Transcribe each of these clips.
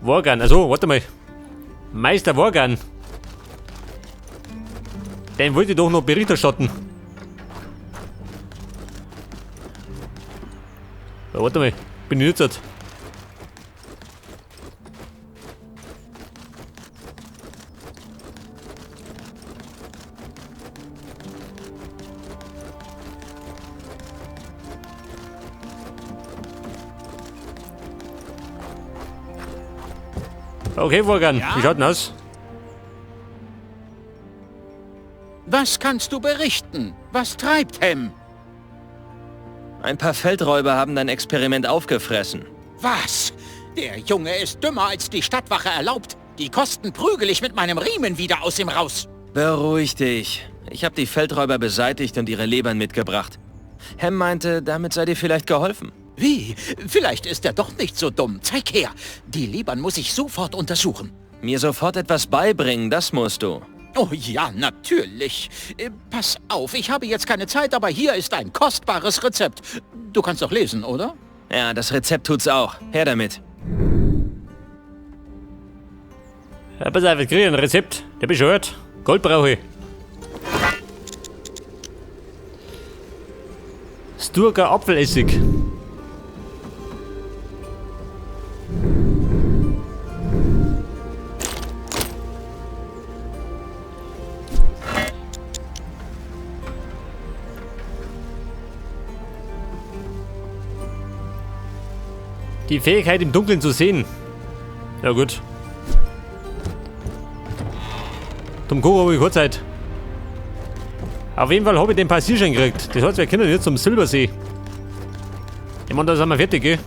Worgan, also, warte mal. Meister Worgan. Den wollte ich doch noch Bericht erstatten. Ja, warte mal, bin ich jetzt. Okay, Wolfgang, Ja? wie schaut denn aus? Was kannst du berichten? Was treibt Hem? Ein paar Feldräuber haben dein Experiment aufgefressen. Was? Der Junge ist dümmer, als die Stadtwache erlaubt. Die Kosten prügel ich mit meinem Riemen wieder aus ihm raus. Beruhig dich. Ich habe die Feldräuber beseitigt und ihre Lebern mitgebracht. Hem meinte, damit sei dir vielleicht geholfen. Wie? Vielleicht ist er doch nicht so dumm. Zeig her. Die Lebern muss ich sofort untersuchen. Mir sofort etwas beibringen, das musst du. Oh ja, natürlich. Pass auf, ich habe jetzt keine Zeit, aber hier ist ein kostbares Rezept. Du kannst doch lesen, oder? Ja, das Rezept tut's auch. Her damit. Ja, pass auf, ich kriege ein Rezept. Der bescheuert. Gold brauche ich. Sturger Apfelessig. Die Fähigkeit im Dunkeln zu sehen. Ja gut. Zum Kuchen habe ich kurz Zeit. Auf jeden Fall habe ich den Passierschein gekriegt. Das heißt, wir können jetzt zum Silbersee. Ich meine, da sind wir fertig, gell?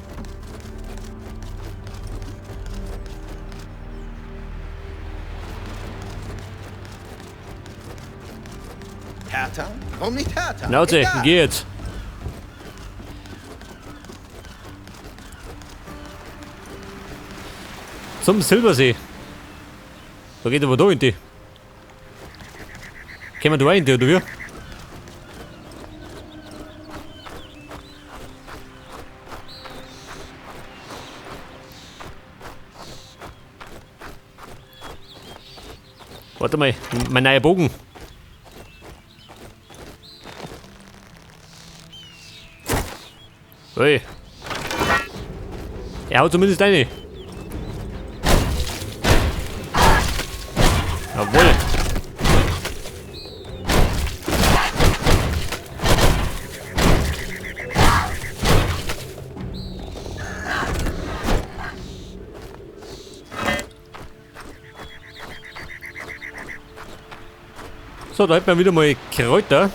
Hertha? Warum nicht Hertha? Schnauze, Egal. geh jetzt. Zum Silbersee. Da geht aber da hin die. Können wir da rein, oder wie? Warte mal, mein neuer Bogen. Hey. Er haut zumindest eine. Jawohl. So, da hätten wir wieder mal Kräuter.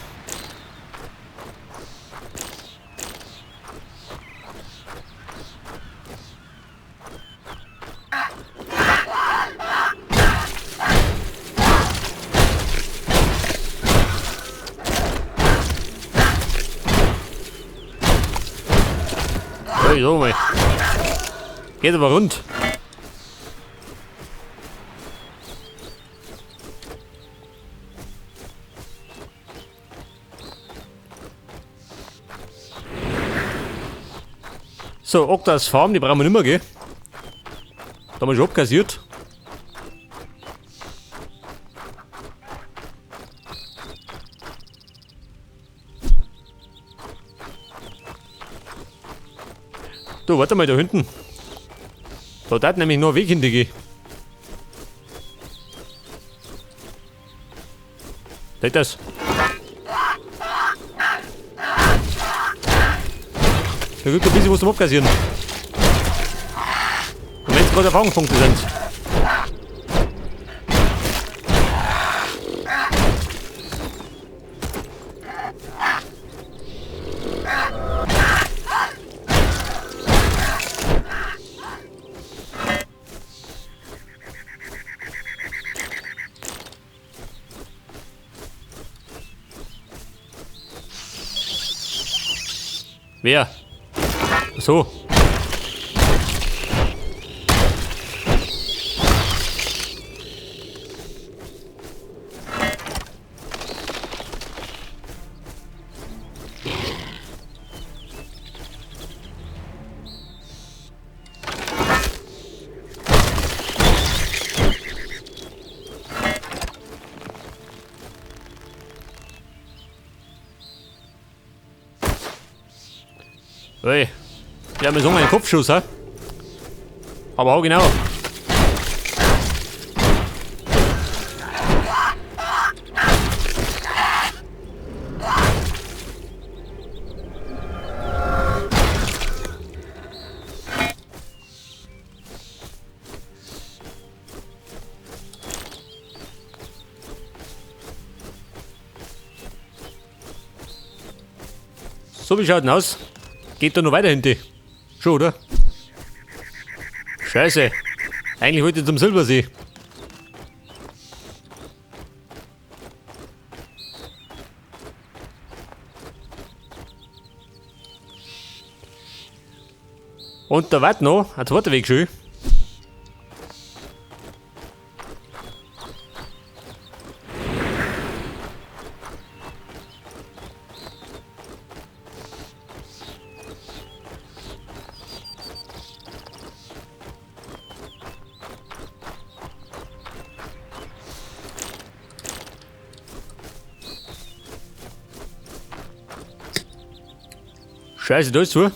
Hey, so mal. Geht aber rund. So, Oktas Farm, die brauchen wir nicht mehr, gell? Da haben wir schon abkassiert. Du, warte mal da hinten. Da darf nämlich nur ein Weg hintergehen. Da ist das. Da gibt ein bisschen was zum Abkassieren. Und wenn's gerade Erfahrungspunkte sind. Wer? Ach so. Hey, wir haben so einen Kopfschuss, hä? Aber auch genau. So, wie schaut denn aus? Geht da noch weiter hinten? Schon, oder? Scheiße. Eigentlich wollte ich zum Silbersee. Und da wart noch ein zweiter Weg schön. Scheiße, da ist zu.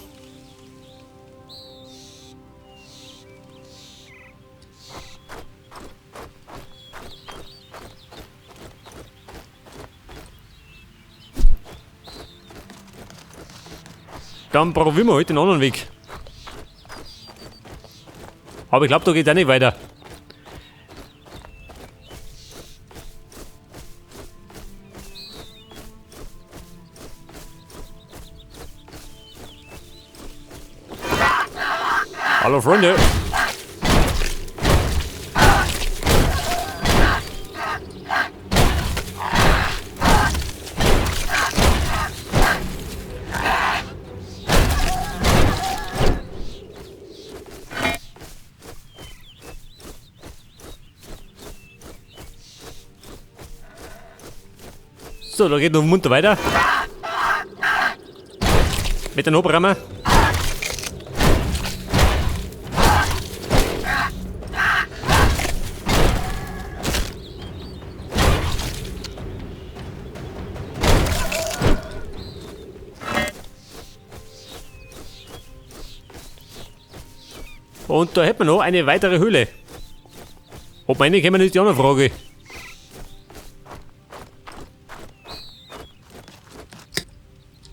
Dann probieren wir halt den anderen Weg. Aber ich glaube, da geht auch nicht weiter. Hallo Freunde. So, da geht noch munter weiter. Mit den Oberrammer. Und da hätten wir noch eine weitere Höhle. Ob wir reinkommen, ist die andere Frage.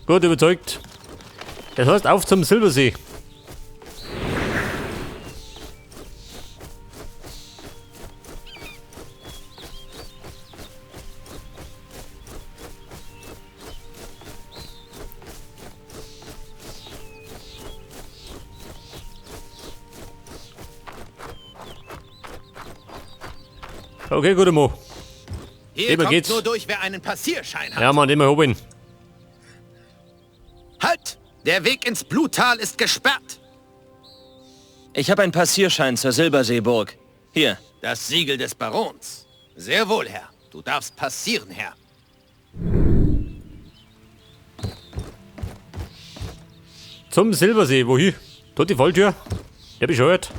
Gut, überzeugt. Das heißt, auf zum Silbersee. Okay, guter Mo. Hier Immer kommt geht's. nur durch, wer einen Passierschein hat. Ja, Mann, immer hob ihn. Halt! Der Weg ins Bluttal ist gesperrt. Ich habe einen Passierschein zur Silberseeburg. Hier. Das Siegel des Barons. Sehr wohl, Herr. Du darfst passieren, Herr. Zum Silbersee, wohin? Dort die Falltür? Der bescheuert.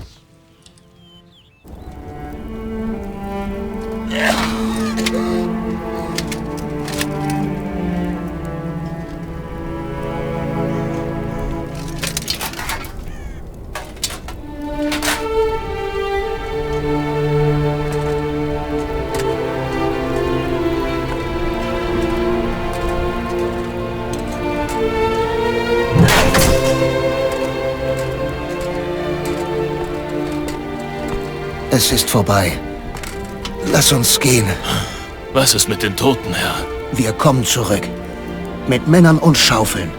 Es ist vorbei. Lass uns gehen. Was ist mit den Toten, Herr? Wir kommen zurück. Mit Männern und Schaufeln.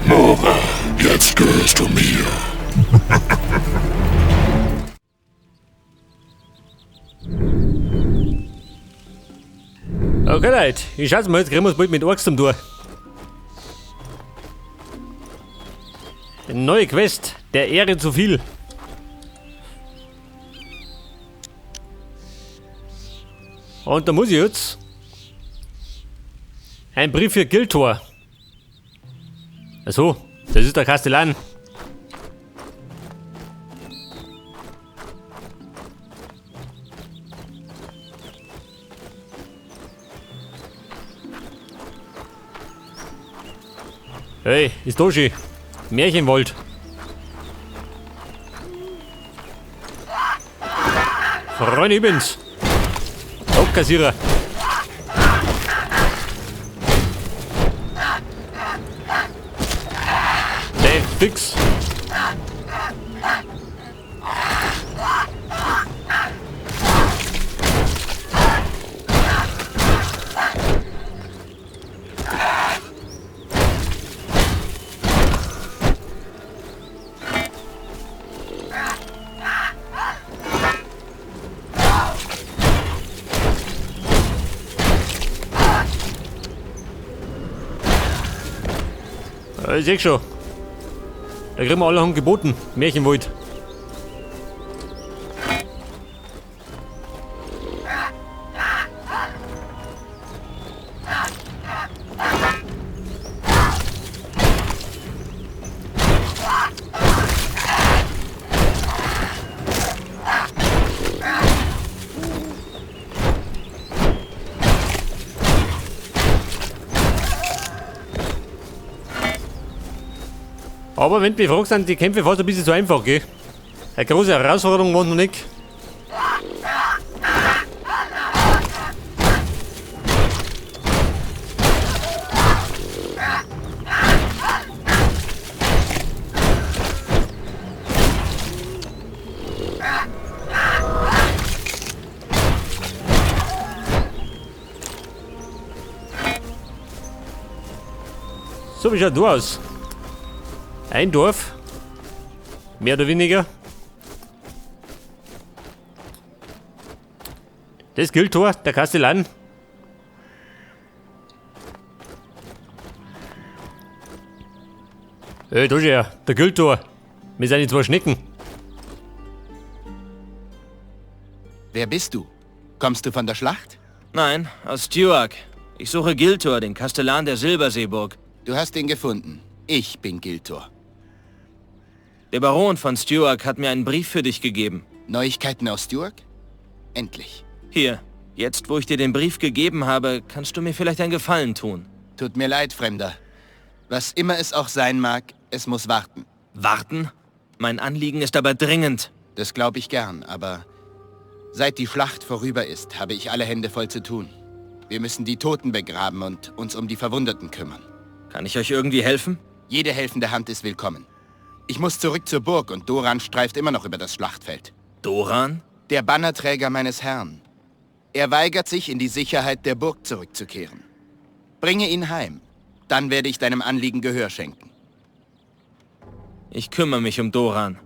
Nora, jetzt gehörst du mir. Okay, Leute, ich schau's mal, jetzt kriegen wir's bald mit Orks zum Tor. Neue Quest, der Ehre zu viel. Und da muss ich jetzt. Ein Brief für Gildtor. Achso, das ist der Kastellan. Hey, ist da schön. Märchenwald. Freunde, ich bin's. Abkassierer. Der fix. Ich seh schon. Da kriegen wir alle geboten. Märchenwald. Aber wenn du mich fragst, sind die Kämpfe fast ein bisschen zu einfach, gell? Eine große Herausforderung war noch nicht. So, wie schaut du aus? Ein Dorf, mehr oder weniger. Das Gildtor, der Kastellan. Hey, da ist er, der Gildtor. Mit seinen zwei Schnecken. Wer bist du? Kommst du von der Schlacht? Nein, aus Stewark. Ich suche Gildtor, den Kastellan der Silberseeburg. Du hast ihn gefunden. Ich bin Gildtor. Der Baron von Stewark hat mir einen Brief für dich gegeben. Neuigkeiten aus Stewark? Endlich. Hier, jetzt wo ich dir den Brief gegeben habe, kannst du mir vielleicht einen Gefallen tun. Tut mir leid, Fremder. Was immer es auch sein mag, es muss warten. Warten? Mein Anliegen ist aber dringend. Das glaube ich gern, aber seit die Schlacht vorüber ist, habe ich alle Hände voll zu tun. Wir müssen die Toten begraben und uns um die Verwundeten kümmern. Kann ich euch irgendwie helfen? Jede helfende Hand ist willkommen. Ich muss zurück zur Burg und Doran streift immer noch über das Schlachtfeld. Doran? Der Bannerträger meines Herrn. Er weigert sich, in die Sicherheit der Burg zurückzukehren. Bringe ihn heim. Dann werde ich deinem Anliegen Gehör schenken. Ich kümmere mich um Doran.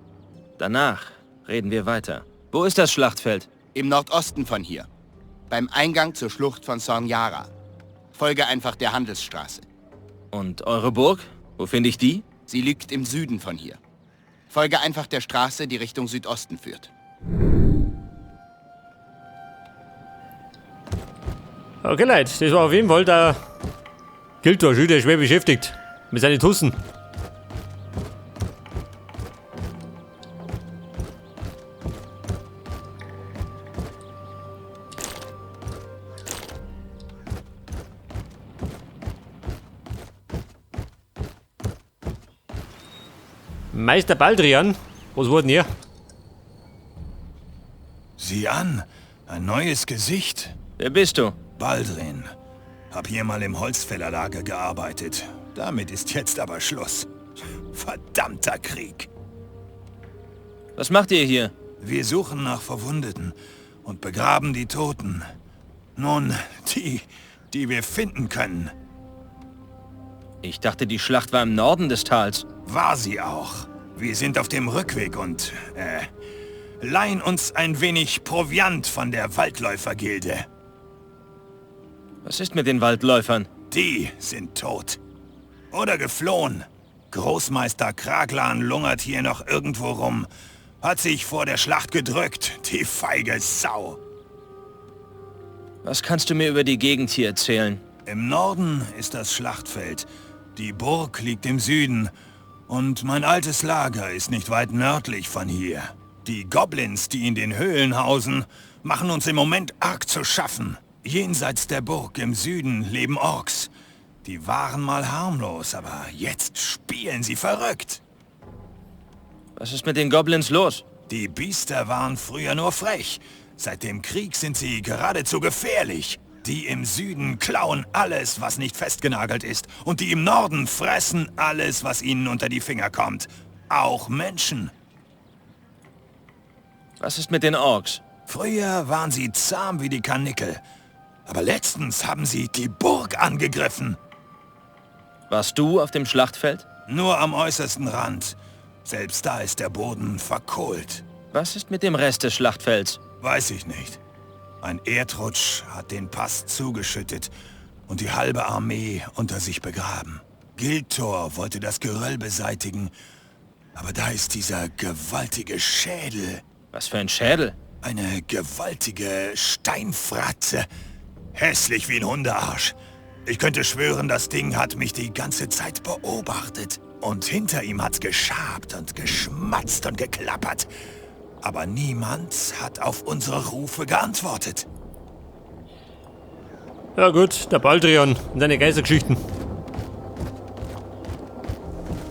Danach reden wir weiter. Wo ist das Schlachtfeld? Im Nordosten von hier. Beim Eingang zur Schlucht von Sornjara. Folge einfach der Handelsstraße. Und eure Burg? Wo finde ich die? Sie liegt im Süden von hier. Folge einfach der Straße, die Richtung Südosten führt. Okay, Leute, das war auf jeden Fall der Gildtor, der schwer beschäftigt mit seinen Tussen. Meister Baldrian, was wurde denn hier? Sieh an, ein neues Gesicht. Wer bist du? Baldrin. Hab hier mal im Holzfällerlager gearbeitet. Damit ist jetzt aber Schluss. Verdammter Krieg. Was macht ihr hier? Wir suchen nach Verwundeten und begraben die Toten. Nun, die, die wir finden können. Ich dachte, die Schlacht war im Norden des Tals. War sie auch. Wir sind auf dem Rückweg und, leihen uns ein wenig Proviant von der Waldläufergilde. Was ist mit den Waldläufern? Die sind tot. Oder geflohen. Großmeister Kraglan lungert hier noch irgendwo rum. Hat sich vor der Schlacht gedrückt, die feige Sau. Was kannst du mir über die Gegend hier erzählen? Im Norden ist das Schlachtfeld. Die Burg liegt im Süden. Und mein altes Lager ist nicht weit nördlich von hier. Die Goblins, die in den Höhlen hausen, machen uns im Moment arg zu schaffen. Jenseits der Burg im Süden leben Orks. Die waren mal harmlos, aber jetzt spielen sie verrückt. Was ist mit den Goblins los? Die Biester waren früher nur frech. Seit dem Krieg sind sie geradezu gefährlich. Die im Süden klauen alles, was nicht festgenagelt ist. Und die im Norden fressen alles, was ihnen unter die Finger kommt. Auch Menschen. Was ist mit den Orks? Früher waren sie zahm wie die Karnickel. Aber letztens haben sie die Burg angegriffen. Warst du auf dem Schlachtfeld? Nur am äußersten Rand. Selbst da ist der Boden verkohlt. Was ist mit dem Rest des Schlachtfelds? Weiß ich nicht. Ein Erdrutsch hat den Pass zugeschüttet und die halbe Armee unter sich begraben. Gildtor wollte das Geröll beseitigen, aber da ist dieser gewaltige Schädel. Was für ein Schädel? Eine gewaltige Steinfratze. Hässlich wie ein Hundearsch. Ich könnte schwören, das Ding hat mich die ganze Zeit beobachtet. Und hinter ihm hat's geschabt und geschmatzt und geklappert. Aber niemand hat auf unsere Rufe geantwortet. Ja gut, der Baldrian und seine Geistergeschichten.